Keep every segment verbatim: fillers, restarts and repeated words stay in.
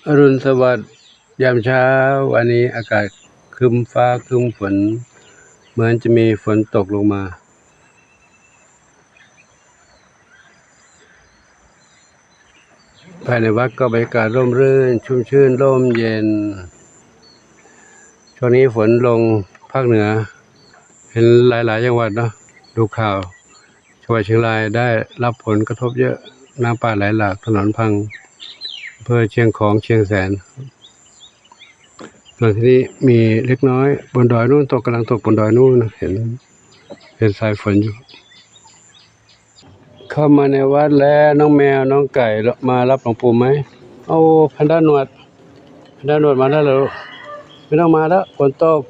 อรุณสวัสดิ์ยามเช้า วันนี้อากาศครึ้มฟ้าครึ้มฝน เหมือนจะมีฝนตกลงมา ภายในวัดก็บรรยากาศร่มรื่น ชุ่มชื่น ร่มเย็น ช่วงนี้ฝนลงภาคเหนือ เห็นหลายๆ จังหวัดเนาะ ดูข่าว จังหวัดเชียงรายได้รับผลกระทบเยอะ น้ำป่าไหลหลาก ถนนพัง อำเภอเชียงของ เชียงแสน ส่วนที่นี่มีเล็กน้อย บนดอยนู่นตก กำลังตกบนดอยนู่นนะ เห็น เห็นสายฝนอยู่ เข้ามาในวัดแล้ว น้องแมว น้องไก่ มารับหลวงปู่ไหม โอ้ แพนด้าหนวด แพนด้าหนวด มาแล้วเหรอลูก ไม่ต้องมาแล้ว ฝนตก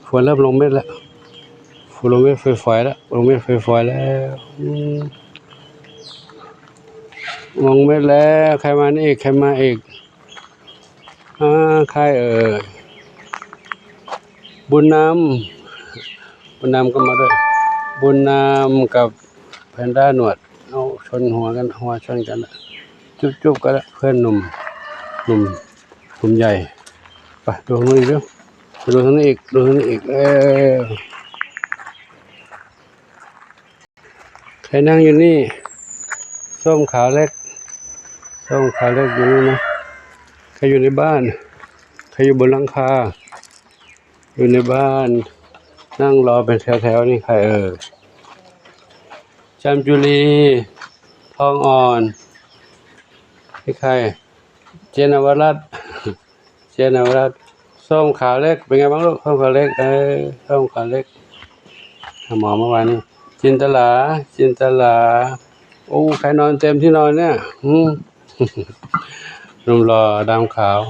ฝนเริ่มลงเม็ดแล้ว ฝนลงเม็ดฝอยๆแล้ว ลงเม็ดฝอยๆแล้ว อืม ลงเม็ดแล้ว ใครมานี่อีก ใครมาอีก อ่า ใครเอ่ย บุญนำ บุญนำก็มาด้วย บุญนำกับแพนด้าหนวด เอาชนหัวกัน หัวชนกันละ จุ๊บๆกันละ เพื่อนหนุ่ม หนุ่ม หนุ่มใหญ่ ไปดูทางนู้นอีกดู ไปดูทางนี้อีก ดูทางนี้อีก เออ ใครนั่งอยู่นี่ ส้มขาวเล็ก ส้มขาวเล็กอยู่นี่นะ ใครอยู่ในบ้าน ใครอยู่บนหลังคา อยู่ในบ้าน นั่งรอเป็นแถวๆ นี่ใครเอ่ย จามจุลี ทองอ่อน นี่ใคร เจนนวรัตน์ เจนนวรัตน์ ส้มขาวเล็ก เป็นไงบ้างลูก ส้มขาวเล็ก เออ ส้มขาวเล็ก หาหมอเมื่อวานนี้ จินตลา จินตลา โอ้ ใครนอนเต็มที่นอนเนี่ย อืม หนุ่มหล่อดำขาว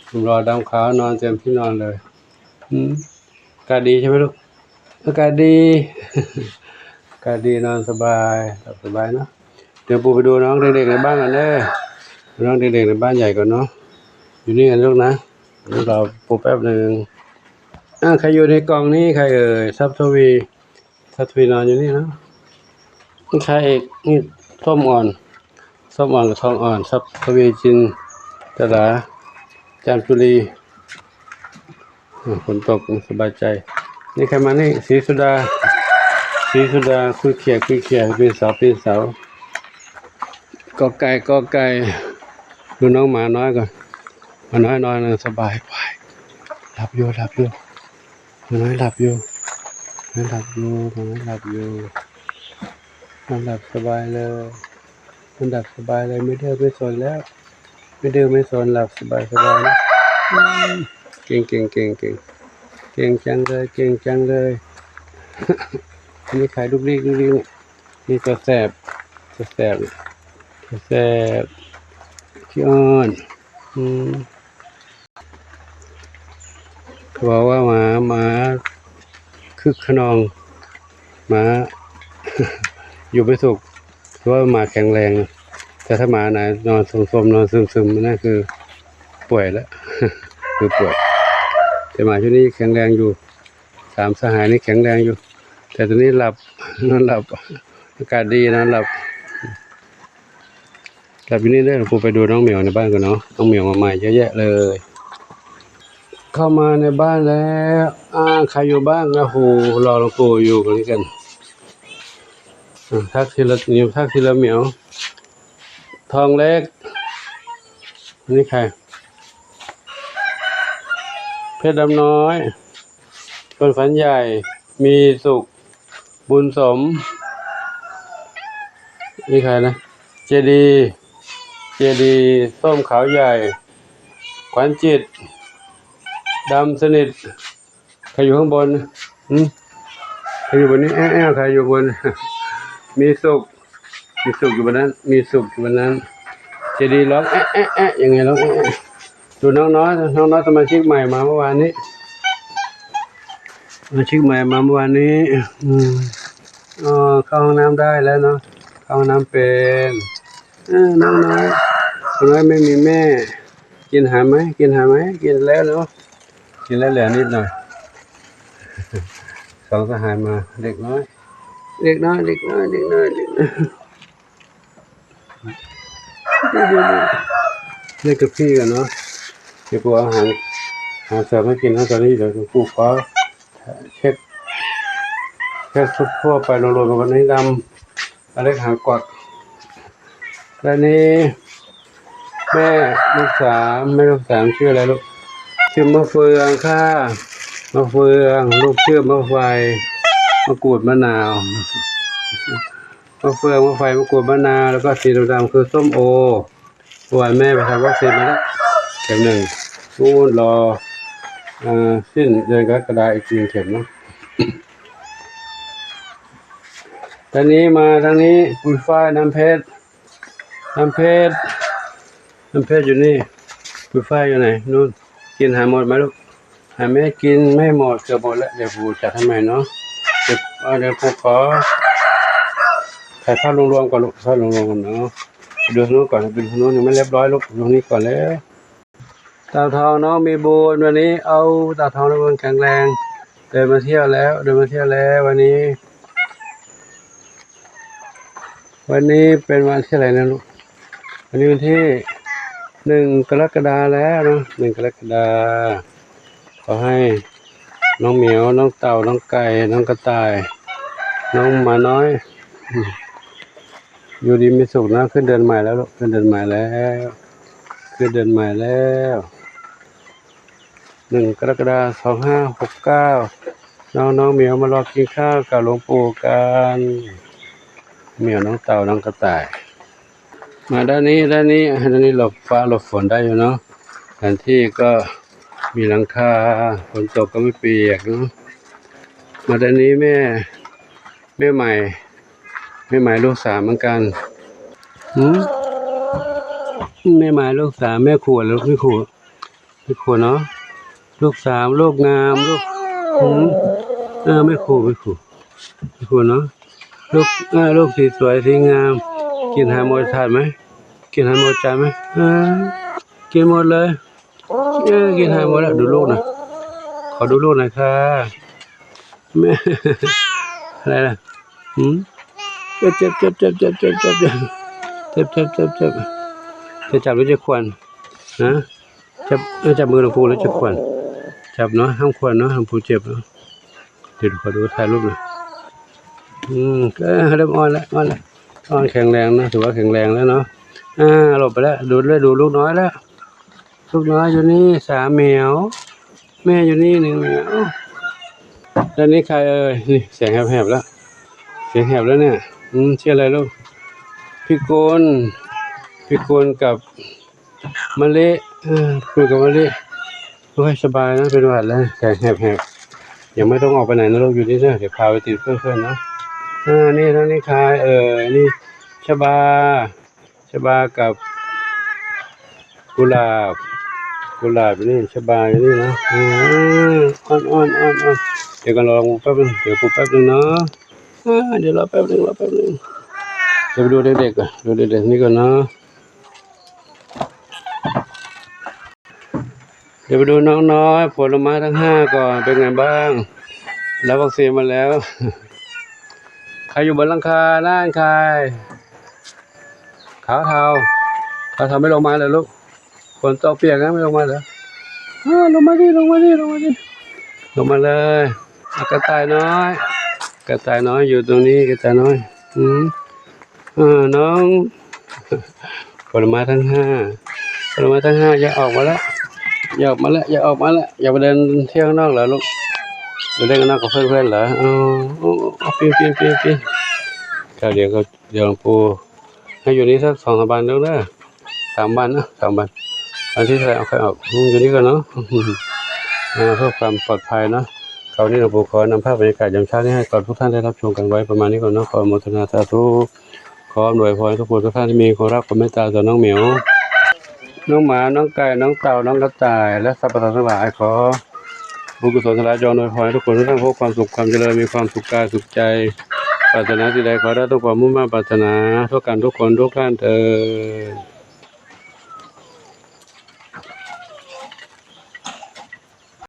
หนุ่มหล่อดำขาว นอนเต็มที่นอนเลย อืม อากาศดีใช่ไหมลูก อากาศดี อากาศดี นอนสบาย หลับสบายเนาะ เดี๋ยวปู่ไปดูน้องเด็กๆในบ้านกันเด้อ น้องเด็กๆในบ้านใหญ่ก่อนเนาะ อยู่นี่กันลูกนะ เดี๋ยวรอปู่แป๊บหนึ่ง อ่า ใครอยู่ในกล่องนี้ ใครเอ่ย ทรัพย์ทวี ทรัพย์ทวีนอนอยู่นี่เนาะ ใครอีก นี่ ส้มอ่อน ส้มอ่อนกับทองอ่อน ทรัพย์ทวี จินตลา จามจุลี อ่า ฝนตก สบายใจ นี่ใครมานี่ ศรีสุดา ศรีสุดา คุยเขี่ย คุยเขี่ย ปีนเสา ปีนเสา กอไก่ กอไก่ ดูน้องหมาน้อยก่อน หมาน้อยนอนสบาย หลับอยู่ หลับอยู่ หมาน้อยหลับอยู่ หมาน้อยหลับอยู่ หมาน้อยหลับอยู่ นอนหลับสบายเลย นอนหลับสบายเลย ไม่ดื้อไม่สนแล้ว ไม่ดื้อไม่สน หลับสบายสบายนะ อืม เก่ง เก่ง เก่ง เก่ง เก่งจังเลย เก่งจังเลย อันนี้ใคร ลูกลีก ลูกลีกเนี่ย นี่ตัวแสบ ตัวแสบ ตัวแสบ ขี้อ้อน อืม เขาบอกว่าหมา หมาคึกคะนอง หมา อยู่ไม่สุข ถือว่าหมาแข็งแรงนะ แต่ถ้าหมาไหนนอนโทรมๆ นอนซึมๆ นั่นคือป่วยแล้ว คือป่วย แต่หมาชุดนี้แข็งแรงอยู่ สามสหายนี่แข็งแรงอยู่ แต่ตัวนี้หลับ นอนหลับ อากาศดี นอนหลับ หลับอยู่นี่เด้อ ปู่ไปดูน้องเหมียวในบ้านก่อนเนาะ น้องเหมียวมาใหม่เยอะแยะเลย เข้ามาในบ้านแล้ว อ่า ใครอยู่บ้าง โอ้โห รอหลวงปู่อยู่เหมือนกัน อ่า ทักทีละเหมียว ทักทีละเหมียว ทองเล็ก อันนี้ใคร เพชรดำน้อย คนฝันใหญ่ มีสุข บุญสม นี่ใครนะ เจดี เจดี ส้มขาวใหญ่ ขวัญจิต ดำสนิท ใครอยู่ข้างบน หึ ใครอยู่บนนี้ แอะแอะ ใครอยู่บน มีสุข มีสุขอยู่บนนั้น มีสุขอยู่บนนั้น เจดีร้อง แอะแอะแอะ ยังไงร้อง แอะแอะ ดูน้องน้อย น้องน้อยสมาชิกใหม่มาเมื่อวานนี้ สมาชิกใหม่มาเมื่อวานนี้ อืม อ๋อ เข้าห้องน้ำได้แล้วเนาะ เข้าห้องน้ำเป็น เออ น้องน้อย น้องน้อยไม่มีแม่ กินอาหารไหม กินอาหารไหม กินแล้วเนาะ กินแล้วเหลือนิดหน่อย สองสหายมา เด็กน้อย เด็กน้อย เด็กน้อย เด็กน้อย เด็กน้อย ดู ดู ดู เล่นกับพี่กันเนาะ เดี๋ยวปูเอาอาหาร อาหารเสริมให้กินนะ ตอนนี้เดี๋ยวปูขอเช็ค เช็คทั่วๆไปรวมๆกันให้ดำ อเล็กหางกวัก และนี้ แม่ลูกสาม แม่ลูกสามชื่ออะไรลูก ชื่อมะเฟืองค่ะ มะเฟือง ลูกชื่อมะไฟ มะกรูดมะนาว มะเฟือง มะไฟ มะกรูดมะนาว แล้วก็สีดำๆคือส้มโอ เมื่อวานแม่ไปทำวัคซีนมาแล้ว เข็มหนึ่ง นู่นรอ เอ่อ สิ้นเดือนกรกฎาอีกหนึ่งเข็มเนาะ ตอนนี้มาทางนี้ ปุยฝ้าย น้ำเพชร น้ำเพชร น้ำเพชรอยู่นี่ ปุยฝ้ายอยู่ไหน นู่น กินหาหมดไหมลูก หาแม่กินไม่หมด เกือบหมดแล้ว เดี๋ยวปูจัดให้ใหม่เนาะ เดี๋ยว เอา เดี๋ยวปูขอ ถ่ายภาพรวมๆก่อนลูก ภาพรวมๆก่อนเนาะ ดูทางนู้นก่อน ดูทางนู้นยังไม่เรียบร้อยลูก ดูนี้ก่อนแล้ว เต่าทองน้องมีบุญวันนี้ เอา เต่าทองน้องมีบุญแข็งแรง เดินมาเที่ยวแล้ว เดินมาเที่ยวแล้ววันนี้ วันนี้เป็นวันที่อะไรนะลูก วันนี้วันที่หนึ่งกรกฎาแล้วเนาะ หนึ่งกรกฎา ขอให้น้องเหมียว น้องเต่า น้องไก่ น้องกระต่าย น้องหมาน้อย อยู่ดีมีสุขนะ ขึ้นเดือนใหม่แล้วลูก ขึ้นเดือนใหม่แล้ว ขึ้นเดือนใหม่แล้ว หนึ่งกรกฎาคมสองห้าหกเก้า น้องๆเหมียวมารอกินข้าวกับหลวงปู่กัน เหมียว น้องเต่า น้องกระต่าย มาด้านนี้ ด้านนี้ ด้านนี้หลบฟ้าหลบฝนได้อยู่เนาะ แผนที่ก็มีหลังคา ฝนตกก็ไม่เปียกเนาะ มาด้านนี้แม่ แม่ใหม่ แม่ใหม่ลูกสามเหมือนกัน หืม แม่ใหม่ลูกสาม แม่ขวดหรือไม่ขวด ไม่ขวดเนาะ ลูกสาม ลูกงาม ลูก หืม เออ ไม่ขวด ไม่ขวด ไม่ขวดเนาะ ลูก เออ ลูกสีสวยสีงาม กินหาหมดถาดไหม กินหาหมดจานไหม เออ กินหมดเลย เออ กินหาหมดแล้ว ดูลูกหน่อย ขอดูลูกหน่อยค่ะ แม่ อะไรล่ะ หืม เจ็บ เจ็บ เจ็บ เจ็บ เจ็บ เจ็บ เจ็บ เจ็บ เจ็บ เจ็บ เจ็บ จะจับหรือจะข่วน ฮะ จับ เออ จับมือหลวงปู่แล้วจะข่วน จับเนาะ ห้ามข่วนเนาะ หลวงปู่เจ็บเนาะ เดี๋ยวขอดู ถ่ายรูปหน่อย อืม เออ เริ่มอ่อนแล้ว อ่อนแล้ว อ่อน แข็งแรงนะ ถือว่าแข็งแรงแล้วเนาะ อ่า หลบไปแล้ว ดูด้วย ดูลูกน้อยแล้ว ลูกน้อยอยู่นี่สามเหมียว แม่อยู่นี่หนึ่งเหมียว แล้วนี่ใครเอ่ย นี่เสียงแหบๆแล้ว เสียงแหบแล้วเนี่ย อืม ชื่ออะไรลูก พี่กุล พี่กุลกับมะลิ เออ พี่กุลกับมะลิ โอ้ย สบายนะ เป็นหวัดแล้ว เสียงแหบๆ ยังไม่ต้องออกไปไหนนะลูก อยู่นี่นะ เดี๋ยวพาไปติดเพื่อนๆนะ อ่า นี่ แล้วนี่ใครเอ่ย นี่ชบา ชบากับกุหลาบ กุหลาบอยู่นี่ ชบาอยู่นี่นะ อืม อ่อนอ่อนอ่อนอ่อน เดี๋ยวกัน รอปูแป๊บนึง เดี๋ยวปูแป๊บนึงเนาะ อ่า เดี๋ยวรอแป๊บนึง รอแป๊บนึง เดี๋ยวไปดูเด็กๆก่อน ดูเด็กๆนี่ก่อนเนาะ เดี๋ยวไปดูน้องน้อย ผลไม้ทั้งห้าก่อน เป็นไงบ้าง รับวัคซีนมาแล้ว ใครอยู่บนหลังคา นั่นใคร ขาวเทา ขาวเทาไม่ลงมาเลยลูก ฝนตกเปียกนะ ไม่ลงมาเลย อ้าว ลงมาดิ ลงมาดิ ลงมาดิ ลงมาเลย อ่ะ กระต่ายน้อย กระต่ายน้อยอยู่ตรงนี้ กระต่ายน้อย อืม เออ น้อง ผลไม้ทั้งห้า ผลไม้ทั้งห้า อย่าออกมาแล้ว อย่าออกมาแล้ว อย่าออกมาแล้ว อย่าไปเดินเที่ยวข้างนอกเหรอลูก ไปเล่นข้างนอกกับเพื่อนๆเหรอ อ๋อ อ๋อ อ๋อ ปีน ปีน ปีน ปีน ครับ เดี๋ยวก็ เดี๋ยวหลวงปู่ให้อยู่นี่สักสองสามวันเด้อ สามวันนะ สามวัน วันที่เท่าไหร่เอาค่อยออก อืม อยู่นี่ก่อนเนาะ อืม อ่า เพื่อความปลอดภัยเนาะ คราวนี้หลวงปู่ขอนำภาพบรรยากาศยามเช้านี้ให้กับทุกท่านได้รับชมกันไว้ประมาณนี้ก่อนเนาะ ขออนุโมทนาสาธุ ขออำนวยพรให้ทุกคนทุกท่านที่มีความรักความเมตตาต่อน้องเหมียว น้องหมา น้องไก่ น้องเต่า น้องกระต่าย และสรรพสัตว์ทั้งหลาย ขอบุญกุศลทั้งหลายจงอำนวยพรให้ทุกคนทุกท่านพบความสุขความเจริญ มีความสุขกายสุขใจ ปรารถนาสิ่งใดขอได้ทุกความมุ่งมั่นปรารถนา ทั่วกันทุกคนทุกท่านเทอญ